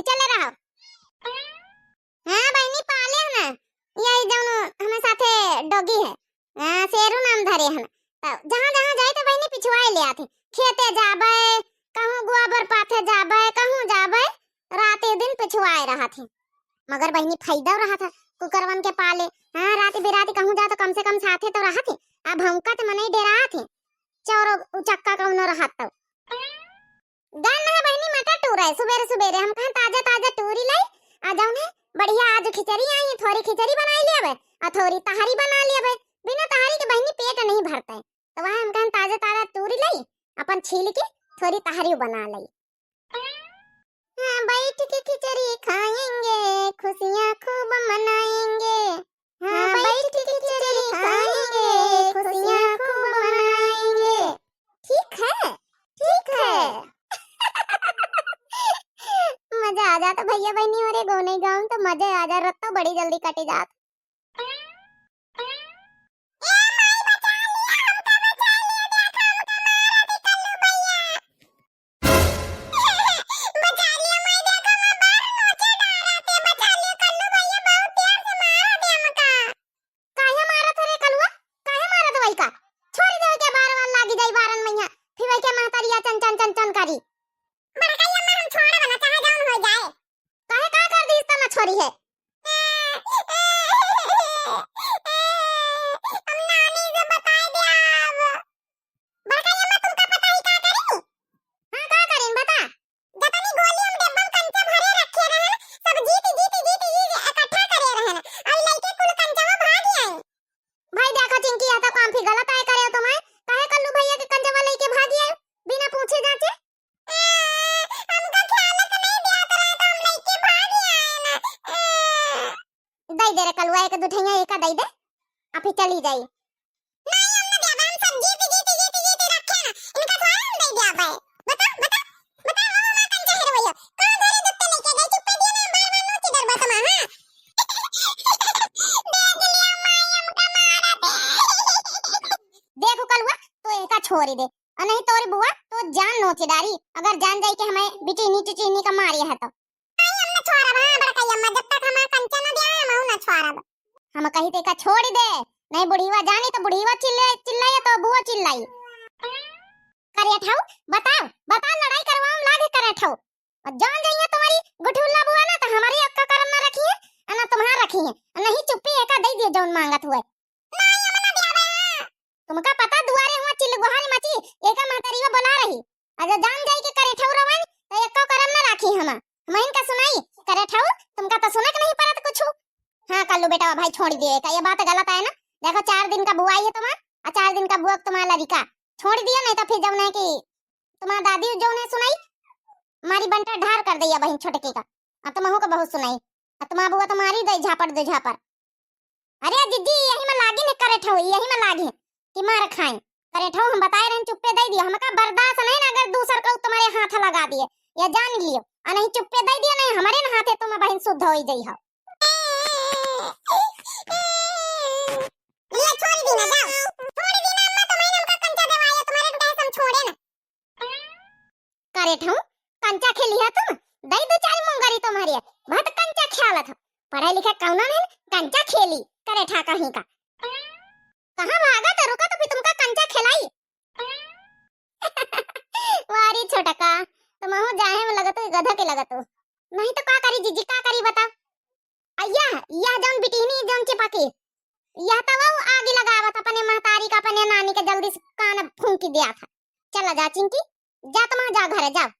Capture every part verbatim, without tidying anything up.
चले रहो। हाँ बहिनी, पाले है ना, यही जौन हमें साथे डॉगी है, हाँ, शेरू नाम धरे है ना। त जहाँ जहाँ जाए तो बहिनी पिछुआए ले आथे, खेते जाबे, कहूँ गोबर पाथे जाबे, कहूँ जाबे, रात दिन पिछुआए रहत है। मगर बहिनी फायदा रहत है कुकरवन के पाले। हाँ, रात बिरात कहूँ जा तो कम से कम साथे तो रहत है। अब हमका तो मनई डेरात है, चोर उचक्का कौनो रहत तो। गन है बहिनी, मटर टूरे सुबेरे सुबेरे। हम कहें ताजा ताजा टूरी लाई, आ जौन है बढ़िया आज खिचड़ी आई है, थोड़ी खिचड़ी बनाई लेबे, आ थोड़ी तहरी बना लेबे। बिना तहरी के बहिनी पेट नहीं भरता है, तो वह हम कहें ताजा ताजा टूरी लाई, अपन छील के थोड़ी तहरी बना लाई। हाँ, बैठ के खिचड़ी खाएंगे, खुशियाँ खूब मनाएंगे। हाँ, बैठ के खिचड़ी खाएंगे, खुशियाँ खूब मनाएंगे। ठीक है, ठीक है। मजा आ जाता भैया बहिनी, अरे गौने गाँव तो मजा आ जा, रत्ता बड़ी जल्दी कटी जात। ए माई, बचा लिया, हमका बचा लिया, देखा हमका मारा थे कल्लू भैया। बचा लिया माई, देखा माँ बार नोचे डारा थे, बचा लिया कल्लू भैया, बहुत तेज से मारा थे हमका। काहे मारत रे कलुआ? काहे मारत वही का? छोड़ दे के बार बार लागी जाई बारन मैया, फिर वही के महतरिया चन चन चन चन करी। बड़का अम्मा, हम छोड़ब ना, चाहे जौन हो जाए। काहे, का कर दी इतना छोरी है? हम नानी से बताई देब। बड़का अम्मा, तुमका पता ही का करी? हाँ, का करीन, बता। जतनी गोली हम डिब्बा में कंचा भरे रखे रहन, सब जीत, जीत, जीत, जीत इकट्ठा करे रहन। अब लइके कुल कंचवा भाग आई। भाई देखा चिंकी, यह तो काम फिर गलत आए करे हो तुम्हें। काहे कल्लू भैया के कंचवा लइके भाग आई बिना पूछे जांचे? ए, हमका ख्याल के नहीं दिया तो रहे तो हम लइके भाग आए ना। ए। दई दे रे कलुआ, एक दुठैया एका दई दे, आ फिर चली जाई। नहीं, हम ना देबे, हम सब जीत, जीत, जीत, जीत रखे ना, इनका थोड़ा हम दे देबे। बता, बता, बता, वो हमार कंचा है रे भैया, कहाँ धरे जत्ते लेके गए, चुप्पे दिए ना, बार बार नोची डरबा तमा, हाँ? देख लिया माई, हमका मारा दे। देखो कलुआ, तू इनका छोड़ी दे, और नहीं तोरी बुआ तो जान नोची डारी, अगर जान जाई कि हमें बिटिनी टिटिनी का मारी है तो। नहीं, हम ना छोड़ब, हाँ, बड़का अम्मा, जब तक हमार कंचा ना दिया, हम ना छोड़ब। हम कही ते का छोड़ दे, नहीं बुढ़ीवा जानी तो बुढ़ीवा चिल्ले, चिल्लाई तो बुआ चिल्लाई। करे ठाऊ, बताओ, बताओ, लड़ाई करवाओ लागे करे ठाऊ। और जान जाइए तुम्हारी गुठुल्ला बुआ ना तो हमारी अक्का करम ना रखी है, और ना तुम्हारा रखी है, और नहीं चुप्पी एका दे दिए जौन मांगत हुए। नहीं, हम ना देबे। तुमका पता दुआरे हुआ चिल्ल गुहाल मची, एका महतरीवा बोला रही। अगर जान जाई के करे ठौर रवन, तो एको करम ना राखी हम। हमहिन का सुनाई, करे ठौर, तुमका तो सुनक नहीं परत कुछु। हाँ, कल्लू बेटा, भाई छोड़ दिए का, ये बात गलत है ना। देखो, चार दिन का बुआई है तुम्हार, और चार दिन का बुआ तुम्हार लड़िका। छोड़ दिया, नहीं तो फिर जौन है कि तुम्हार दादी जौन है सुनाई, मारी बंटा ढार कर दैया बहिन छोटकी का। और तुमहू का बहुत सुनाई, और तुम्हार बुआ तुम्हारी दे झापड़ दे झापड़। अरे जिज्जी, यही में लागिन है करे ठौ, यही में लागिन कि मार खाई। करे ठौ हम बताए रहन, चुप्पे दे दियो, हमका बर्दाश्त नहीं ना, अगर दूसर का तुम्हारे हाथ लगा दिए, या जान लियो, आ नहीं चुप्पे दे दियो, नहीं हमारे न हाथे तुम बहिन शुद्ध होई जई हो। ये छोड़ दी ना, जाओ, छोड़ दी ना अम्मा, तुम्हें हमका कंचा देवाया, तुम्हारे बिना हम छोड़े ना। करे ठौ, कंचा खेली है तुम? दई दो चार मुंगरी तुम्हारी, बहुत कंचा खेलत हो। पढ़े लिखे कौनो नहीं, कंचा खेली, करे ठा कहीं का। कहाँ भागा तो रुका तो फिर तुमका कंचा खिलाई। वारी छोटका, तुमहू जाहे में लगत हो, गधा के लगत हो। नहीं तो का करी जिज्जी, का करी बताओ? आ यह, यह जौन बिटिहनी जौन चिपकी, यह तो वो आगी लगावत अपने महतारी का, अपने नानी के जल्दी से कान फूंकी दिया था। चला जा चिंकी, जा तुम जा घरे जाओ।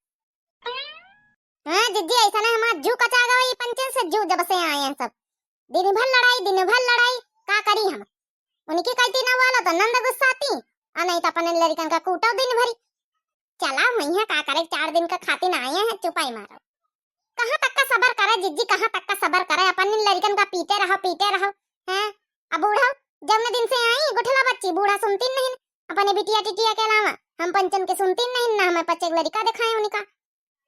हाँ जिज्जी, ऐसा ना हमार जू कचा गवा, ये पंचन से जू जब से आए हैं सब। दिन भर लड़ाई, दिन भर लड़ाई, का करी हम? उनकी कहती ना वाला तो नंद गुस्साती, आ नहीं तो अपने लड़कन का कूटो दिन भरी। चला हुई है, का करे, चार दिन का खातिर आए हैं, चुपाई मारो। कहाँ तक का सबर करे जिज्जी, कहाँ तक का सबर करे? अपन इन लड़कन का पीटे रहो, पीटे रहो, हैं? अब बूढ़ा जौने दिन से आई गुठला बच्ची, बूढ़ा सुनती नहीं अपने बिटिया टिटिया के अलावा। हम पंचन के सुनती नहीं ना, हमें पच्चे लड़का दिखाए उनका।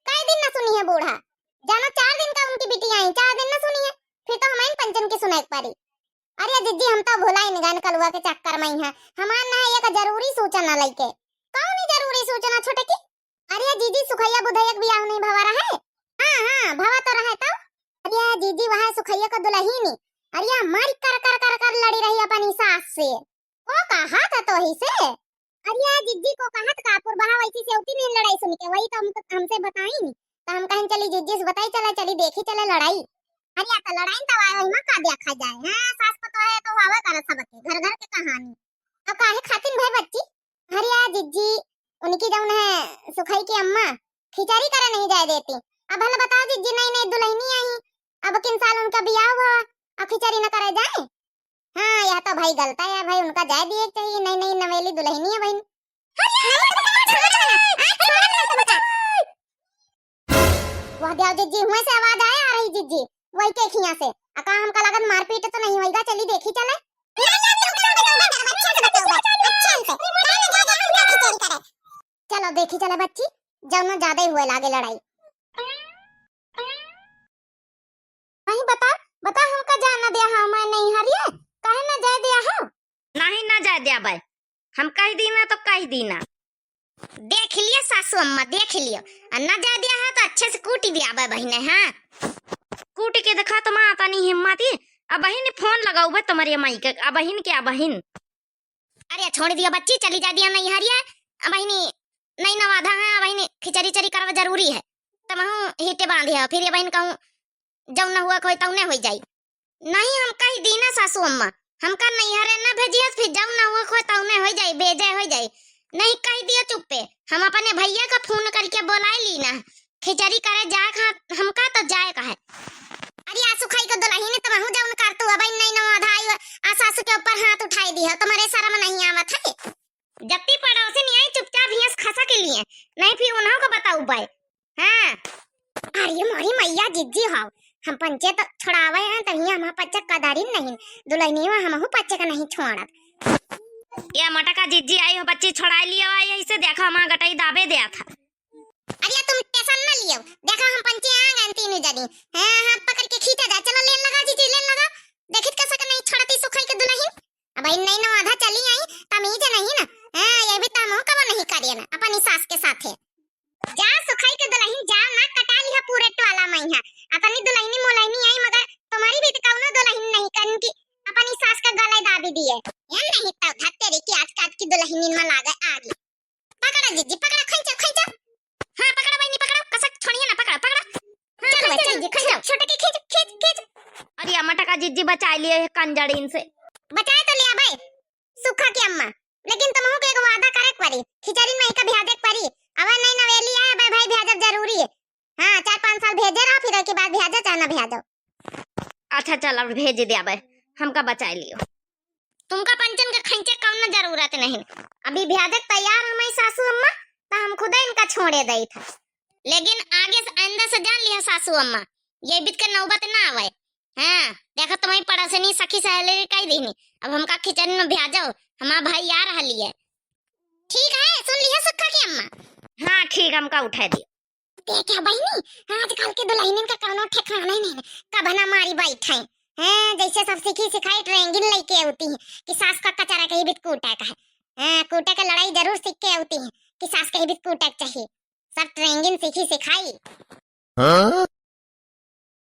कई दिन ना सुनी है बूढ़ा, जानो चार दिन का उनकी बिटिया आई, चार दिन ना सुनी है, फिर तो हमें इन पंचन की सुनाई पड़ी। अरे जिज्जी, हम तो भुलाई न गए कलुआ के चक्कर में ही है। हमार ना एक जरूरी सूचना लइके। कौन जरूरी सूचना छोटकी? अरे जिज्जी, सुखैया बुधैया के बियाह नहीं भवा रहा है? हाँ, हाँ, भवा दुलहिनी, अरे या मारी कर कर कर कर लड़ी रही अपनी सास से। को कहत है तोही से? अरे या जिज्जी को कहत का पुरबहा वैसी से उती नहीं लड़ाई सुन के, वही तो हम, हमसे बताई नहीं। तो हम कहें चली जिज्जी से बताई चले, चली देखी चले लड़ाई। अरे या तो लड़ाई तो आए वही में का देखा जाए। हाँ, सास पतोह है तो हवा करे सबके, घर घर के कहानी। तो काहे खातिन भई बच्ची? अरे या जिज्जी, उनकी जौन है सुखई की अम्मा खिचड़ी करे नहीं जाए देती। अब भला बताओ जिज्जी, नई नई दुलहिनी आई, अब किन साल उनका बियाह हुआ, अब खिचड़ी न करे जाए? हाँ, यह तो भई गलत है भई, उनका जाए दिए के चाहिए, नई नई नवेली दुलहिनी है बहिन। वह द्याव जिज्जी, हुए से आवाज आया आ रही जिज्जी, वही के खिया से। अका हमका लगत मारपीट तो नहीं होइगा, चली देखी चले। चलो देखी चले बच्ची, जब ना ज्यादा ही हुए लागे लड़ाई। नहीं बता, बता हमका जाए ना दिया हा, मैं नहीं हरिए, काहे ना जाए दिया हा? नहीं ना जाए दिया भाई, हम कह दी ना तो कह दी ना। देख लियो सासू अम्मा, देख लियो, आ ना जाए दिया है तो अच्छे से कूटी दिया बे बहिने, हाँ। कूटी के देखा तो माँ तनी हिम्मत ही, अब बहिन फोन लगाऊ बे तुम्हारी माई के, अब बहिन के, अब बहिन। अरे छोड़ दियो बच्ची, चली जा दिया नहीं हरिया, अब बहिनी नहीं नवाधा है, अब बहिनी खिचड़ी चरी करवा जरूरी है, तमहू हीटे बांधे हो, फिर ये बहिन कहूँ जौन न हुआ खोई तौने होई जाई। नहीं, हम कह दी ना सासू अम्मा, हमका नैहरे न भेजियस, फिर जौन न हुआ खोई तौने होई जाई, बेजे होई जाई। नहीं कह दियो चुप्पे, हम अपने भैया का फोन करके बोलाई ली ना, खिचड़ी करे जाए का, हमका तो जाए का है। अरे आसू खाई के दुलहिन, तमहू जौन कर तू, अब नहीं नवाधा आई, आ सासू के ऊपर हाथ उठाई दी है, तुम्हारे शर्म नहीं आवत है? जत्ती पड़ोसी नहीं आई, चुपचाप हियस खसा के लिए, नहीं फिर उन्हों को बताऊ बाय। हाँ। अरे मोरी मैया जिज्जी हो, हम पंचे तो छोड़ावे हैं, तभी हमार पंचे कदारिन नहीं, दुलहिनिया हमहू पंचे का नहीं छोड़त। या मटका जिज्जी आई हो, बच्ची छोड़ाई लियो, आई ऐसे देखो हमार गटई दाबे दिया था। अरे तुम tension न लियो, देखो हम पंचे आ गए तीनों जनी। हाँ, हाथ पकड़ के खींचा जा, चलो लेन लगा जिज्जी, लेन लगा। देखित कैसे के नहीं छोड़ती सुखई के दुलहिन। अब इन नहीं नवाधा चली आई, तमीज नहीं ना। हाँ, ये भी तमो कब नहीं करिए ना, अपनी सास के साथे। जा सुखई के दुलहिन, जा ना कटा लिहा पूरे टोला में यहाँ। अपनी दुलहिनी मुलहिनी आई, मगर तुम्हारी भी तो कौनो दुलहिन नहीं कन की अपनी सास का गले दाबी दिए। ये नहीं तो धत्तेरी की आज काट की दुलहिनी में लागे आगी। पकड़ा जिज्जी, पकड़ा, खींचा, खींचा। हाँ, पकड़ा बहिनी, पकड़ा, कसक छोड़िए ना, पकड़ा, पकड़ा। हाँ, चलो, खींचा चलो, जिज्जी, खींचा। छोटे के खींच, खींच, खींच। अरे अम्मा टका जिज्जी बचाए लिए है कंजड़ीन से। बचाए तो लिया भाई, सुखा की अम्मा। लेकिन तुमहू के एक वादा करे के परी, खिचड़ी में का भ्याजे के परी। अब नहीं नवेली है, अब भाई भ्याजब जरूरी है। हाँ, चार पाँच साल भेजे रहो, फिर ओके बाद भ्याजो चाहे ना भ्याजो। अच्छा, चल, अब भेज दे, अब हमका बचाए लियो। तुमका पंचन के खैंचे कौनो जरूरत नहीं। अभी भ्याजक तैयार हमारी सासू अम्मा, तो हम खुदे इनका छोड़े दई था। लेकिन आगे से, आइंदा से जान लिया सासू अम्मा, ये बीत के नौबत ना आवे। हाँ, देखो तुम्हारी पड़ोसनी सखी सहेली कह दीनी, अब हमका खिचड़ी में भ्याजो, हमारा भाई आ रहली है। ठीक है, सुन लिया सुखा की अम्मा। हाँ, ठीक, हमका उठा दियो। देखा बहिनी, आजकल के दुलहिनिन का कौनो ठिकाना ही नहीं, कब ना मारी बैठे। हैं, जैसे सब सीखी सिखाई ट्रेंगिन लेके होती हैं कि सास का कचरा कहीं भी कूटा का है। हैं, कूटे के लड़ाई जरूर सीख के होती हैं कि सास कहीं भी कूटे के चाहिए। सब ट्रेंगिन सीखी सिखाई। हाँ?